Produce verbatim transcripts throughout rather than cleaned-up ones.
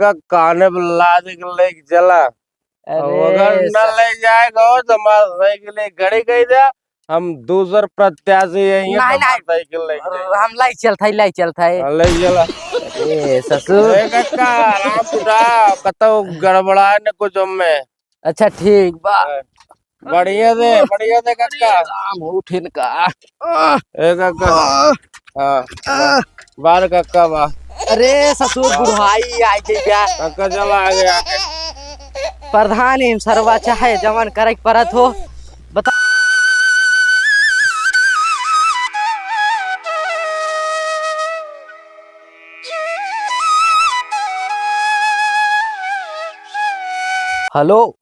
कक्का काने पे लाद के लेके चला। अरे अगर न सा- ले जाएगा तो हमारा साइकिल एक घड़ी कही दे, हम दूसर प्रत्याशी यही है, नहीं, तो हमारा नहीं। साइकिल लेके जाएगा। हम लाई चलत है, लाई चलत है। हाँ, ले चला। ए ससुर। ए कक्का, आराम से उठा, कतौ गड़बड़ा न कुछ हमें। अच्छा ठीक बा। हाँ। बढ़िया दे, बढ़िया दे कक्का। राम हो ठिन का। ए कक्का। हाँ, बा-, बार कक्का बा। अरे ससुर बुढ़ाई आ गई बा। कक्का चला आगे, आगे। प्रधान एम सरवा चाहे जवन करे के परत हो, बता। हेलो।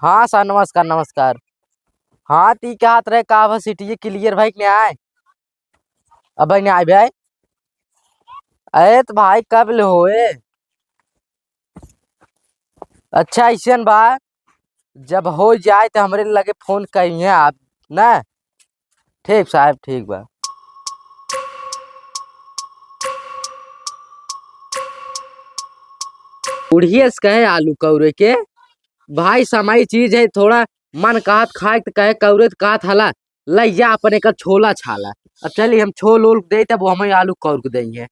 हाँ सर, नमस्कार, नमस्कार। हाँ, ती कहत रहे का बस सीटिये clear भाई के नहीं आए? अब भाई नहीं आए भाई। अरे तो भाई कब ले होए? अच्छा, ऐसन बा, जब हो जाए तो हमरे लगे फोन करिहे आप ना। ठीक साहब, ठीक बा। बुढ़िए से कहे आलू कौरे के, भाई समय चीज है, थोड़ा मन कहत खाए त कहे कौरे त कहत हला, लइ जा अपन एकर छोला छाला। अब चली हम छोल ओल दे तब वो हमें आलू कौर के देइहे।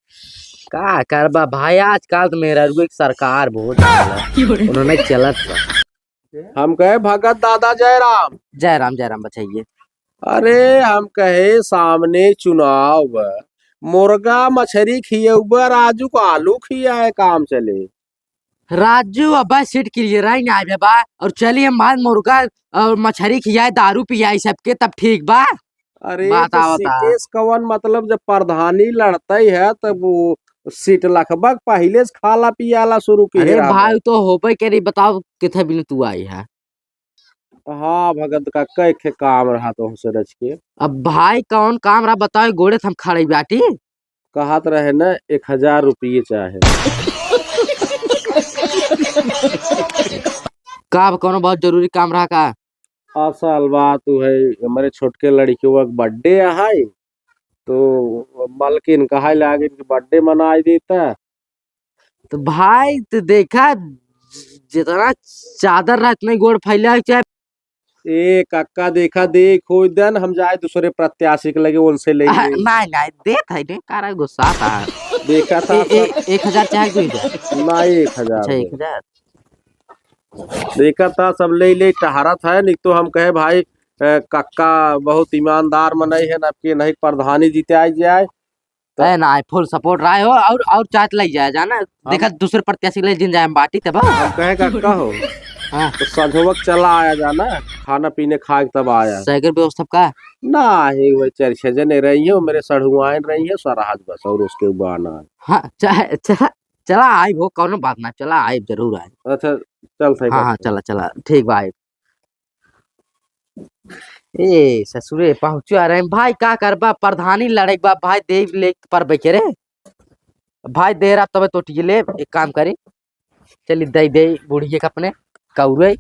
का करबा भाई, आजकल तो मेहरारू की सरकार बहुत ज्यादा उन्होंने चलत बा। हम कहे भगत दादा जय राम। जय राम, जय राम बचइये। अरे हम कहे सामने चुनाव बा, मुर्गा मछरी खियउबा, राजू को आलू खियाए काम चले। राजू अब सीट के लिए राय ना आवे बा, और चलिए हम आज मुर्गा और मछरी खियाए, दारू पियाए सबके, तब ठीक बा। अरे बात तो आवता। सीटेस कवन मतलब, जब प्रधानी लड़ते है तब वो सीट लखबक पहिले से खाला पियाला शुरू की अरे रहा भाई, बा। तो होबे के रही, बताओ किथे बिन तू आई है। हाँ भगत का कई खे काम रहा तो हमसे रच के। अब भाई कौन काम रहा बताओ, गोड़े थम खड़े बाटी। कहत रहे न एक हजार रुपये चाहे। का अब कौनो बहुत जरूरी काम रहा का? असल बात उ है, हमरे छोटके लड़कियों का birthday है, तो मलकिन कहा लागिन कि birthday मनाई देता। तो भाई, तू देखा, जितना चादर रहा, इतना ही गोड़ फैला है, चाहे ए, कक्का, देखा, देख, खोज देन, हम जाए दूसरे प्रत्याशी के लगे, उनसे ले आ, ले। नहीं, नहीं, देत है, नहीं, कारा गुस्सा था। देखा था ए, ए, सब। एक हजार चाहे दो हजार? नहीं, एक हजार अच्छा, दे। एक हजार। देखा था, सब ले ले, टहरत है, नहीं तो हम कहे, भाई, ए, कक्का बहुत ईमानदार मनई है, ना कि नहीं प्रधानी जीते आई जाए। तो ए, ना, full support रहा हो, और, और चाट लग जाए, जाना, हम देखा, दूसरे प्रत्याशी ले जिन जाए हम बाटी, तब। हम कहे, "कक्का हो, हाँ। तो संझवक चला आया जाना, खाना पीने खाए के तब आया।" साइकिल व्यवस्था का? ना, हे, वही चार छह जने रही हो, मेरे सढ़ुआइन रही है, सरहज बस, और उसके ऊपर आना है। हाँ, चाहे, चला, चला आई हो, कौनो बात ना, चला आई, जरूर आई। अच्छा, चल, सही हाँ, बात हाँ, है। चला, चला, ठीक बा, आई। ए ससुरे, पहुँचो आ रहे हैं। भाई, का करबा, प्रधानी लड़े के बा, भाई, दे ले पर बैठे रे। भाई, दे रहा तबे तो टिके ले, एक काम करी, चली दे दे बुढ़िए के अपने कौरे।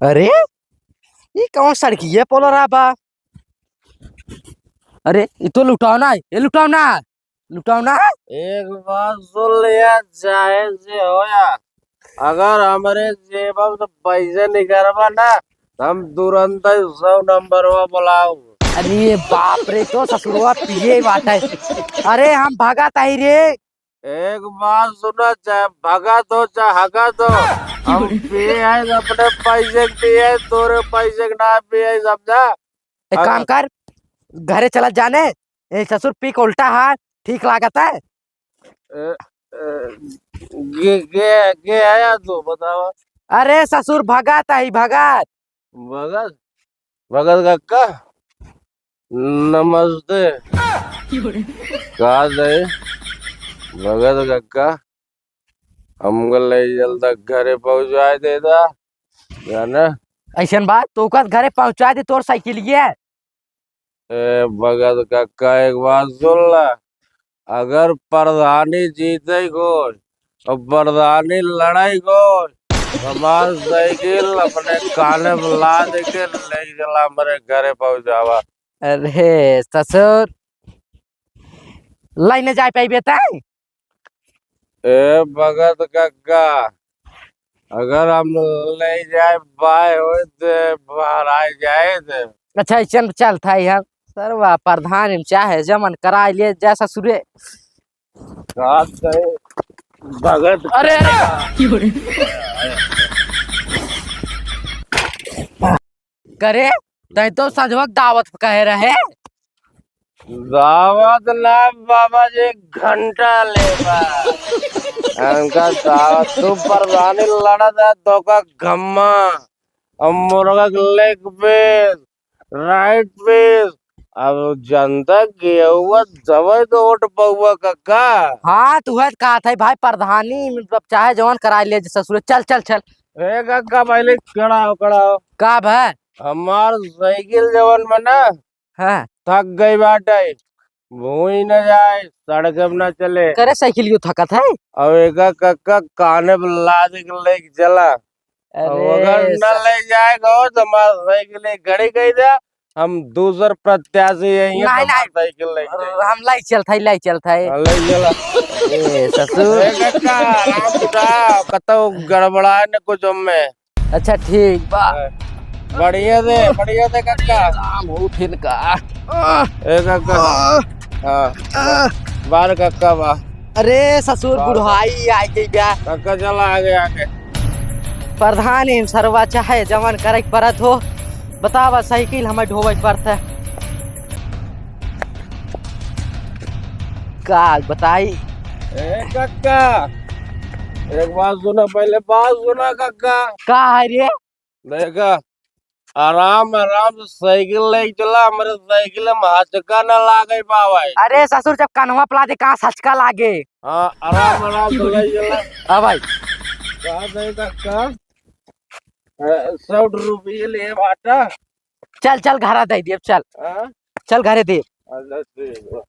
अरे, ई कौन सड़किया पोल रहा बा? अरे, ई तो लुटावना है, ये लुटावना, लुटावना। एक बात सुन लिया, चाहे जे होया, अगर हमरे जेब से पैसे निकरबा ना, तो हम तुरंत ही सौ नंबर वो बुलाऊ। अरे बाप रे, तो ससुरवा पिए बाटे। अरे हम भागत आई रे। एक बात सुना, चाहे भगत हो, चाहे हगत हो, हम पिए हैं, अपने पैसे के पिए हैं, तोरे पैसे के ना पिए हैं, समझा? एक काम अगर कर, घरे चला जाने, ए ससुर पी के उल्टा है, ठीक लागत है। ए, ए, गे, गे, गे आया तू, बतावा। अरे ससुर, भगत आई, भगत। भगत? भगत कक्का, नमस्ते। का दे? भगत कक्का, हमको ले जल्द घरे पहुँचाए दे दा, जाना। ऐसन बात, तो ओकर घरे पहुँचाए दे तोर साइकिलिया। ए, भगत कक्का, एक बात सुन ला, अगर प्रधानी जीते को और प्रधानी लड़ाई को, हमार साइकिल अपने काने में लाद के ले चला, हमरे घरे पहुँचावा। अरे ससुर, लइने जाए पाइबे तै? ए भगत कक्का, अगर हम ले जाए पाए होइत, बहराए जाइत। अच्छा, ऐसन चलत है हम। सरवा प्रधान चाहे जमन कराए ले जा ससुरे। का कहे भगत अरे, अरे। कक्का। करे, तै तो संझवा के दावत कहे रहे। दावत ना बाबा जी, घंटा लेबा। हमका दावत, तू प्रधानी लड़त है, तोका घम्मा, अब मुर्गा के leg piece, right piece, अब जनता के हुआ दवाई तो वोट पौवा कक्का। हाँ, तू है कहत है भाई, प्रधानी मतलब चाहे जवन कराए ले ससुरे, चल, चल, चल। ए कक्का, पहले खड़ा हो, खड़ा हो। का भाई? हमार साइकिल जवन में ना, हाँ। थक गई बाटे, भूई न जाए, सड़क में न चले। करे साइकिल क्यों थकत है? अब एका कक्का काने पे लाद के लेके चला। अब अरे अगर न सा- ले जाएगा हो तो हमार साइकिल एक घड़ी कही दे, हम दूसर प्रत्याशी यही है, नहीं, तो हमार नहीं। साइकिल लेके जाए। हम लाई चलत है, लाई चलत है। हाँ, ले चला। ए ससुर। ए कक्का, आराम से उठा, कतौ गड़बड़ाए न कुछ हमें। अच्छा, ठीक बा। बढ़िया दे, बढ़िया दे, कक्का। काम हो फिर का। ए, कक्का। हाँ। बार कक्का बा। अरे, ससुर, बार। बुढ़ाई आ गई बा। कक्का, चला आगे, आगे। प्रधान, इन सरवा चाहे जवन करे के परत हो, बतावा, साइकिल हमें ढोवे के परत है। का बताई? ए कक्का, एक बात सुना, पहले बात सुना कक्का। का है रे? देखा, आराम आराम से साइकिल लेके चला, हमरे साइकिल में हचका ना लागे पावे। अरे ससुर, जब कन्हवा पे लादे, कहाँ से हचका लागे? हाँ, आराम आराम से ले चला। हाँ भाई। कहाँ दे कक्का? ए, सौ रुपये ले बाटा। चल, चल, घरा दे देब, चल। हाँ? चल, घरे देब। अच्छा, ठीक बा।